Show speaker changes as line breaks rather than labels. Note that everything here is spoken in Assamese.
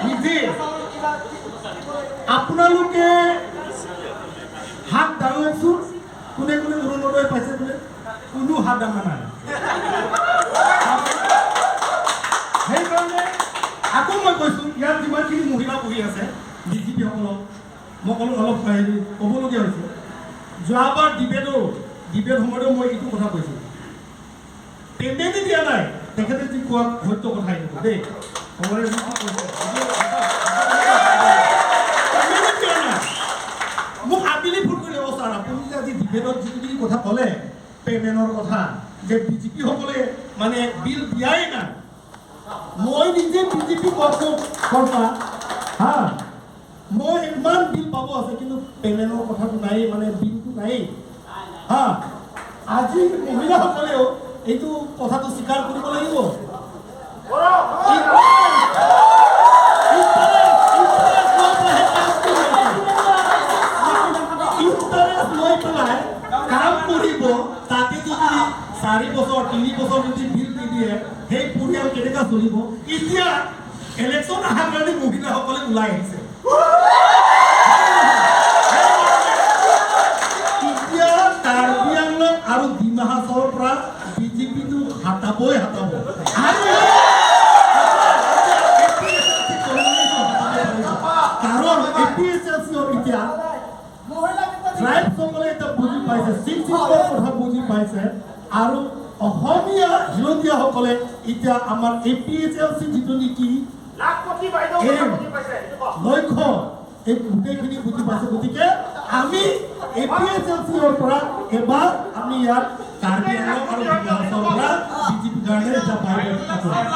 নিজে আপোনালোকে হাত দাঙকচোন, কোনে কোনে অৰুণোদয় পাইছে বোলে। কোনো হাত দাঙা নাই। সেইকাৰণে আকৌ মই কৈছোঁ, ইয়াত যিমানখিনি মহিলা বহি আছে, বিজেপিসকলক মই ক'লো, অলপ হেৰি ক'বলগীয়া হৈছে। যোৱাবাৰ ডিবেট সময়তো মই এইটো কথা কৈছোঁ, পেমেণ্টে দিয়া নাই। তেখেতে যি কোৱা সত্য কথা এইটো দেই, কংগ্ৰেছ যিটো কৈছে, পেমেণ্টে দিয়া নাই। মোক আবেলি ফোন কৰিলে, "অ' ছাৰ, আপুনি যে আজি ডিবেটত যিখিনি কথা ক'লে পেমেণ্টৰ কথা, যে বিজেপিসকলে মানে বিল দিয়াই নাই।" মই নিজে বিজেপি কৰ্তা হা, মই ইমান বিল পাব আছে, কিন্তু পেমেণ্টৰ কথাটো নাই, মানে বিলটো নায়েই হা। আজি মহিলাসকলেও এইটো কথাটো স্বীকাৰ কৰিব লাগিব। ইণ্টাৰেষ্ট লৈ পেলাই কাম কৰি আছে। ইণ্টাৰেষ্ট লৈ পেলাই কাম কৰিব, তাতে যদি 4 বছৰ, 3 বছৰ যদি বিল নিদিয়ে, সেই পৰিয়াল কেনেকুৱা চলিব? এতিয়া ইলেকশ্যন অহাৰ কাৰণে মহিলাসকলে ওলাই আহিছে। এতিয়া কাৰ্বি আংলং আৰু ডিমা হাছাওৰ পৰা বিজেপিটো হাতাবই হাতাব আৰু APSLC কাৰণ এপিএছএলচি এতিয়া ট্ৰাইবসকলে এতিয়া বুজি পাইছে, 6 কথা বুজি পাইছে আৰু অসমীয়া খিলঞ্জীয়াসকলে এতিয়া আমাৰ এপিএছএলচি যিটো নেকি
লাখপতি বাইদেউ
এই
কথা বুজি পাইছে, সেইটো কওক।
লক্ষ্য, এই গোটেইখিনি বুজি পাইছে। গতিকে আমি এপিএছএলচিৰ পৰা এবাৰ আমি ইয়াত কাৰ্বি আংলং আৰু ডিমা হাছাওৰ পৰা বিজেপিৰ কাৰণে এতিয়া বাহিৰত কৰিম।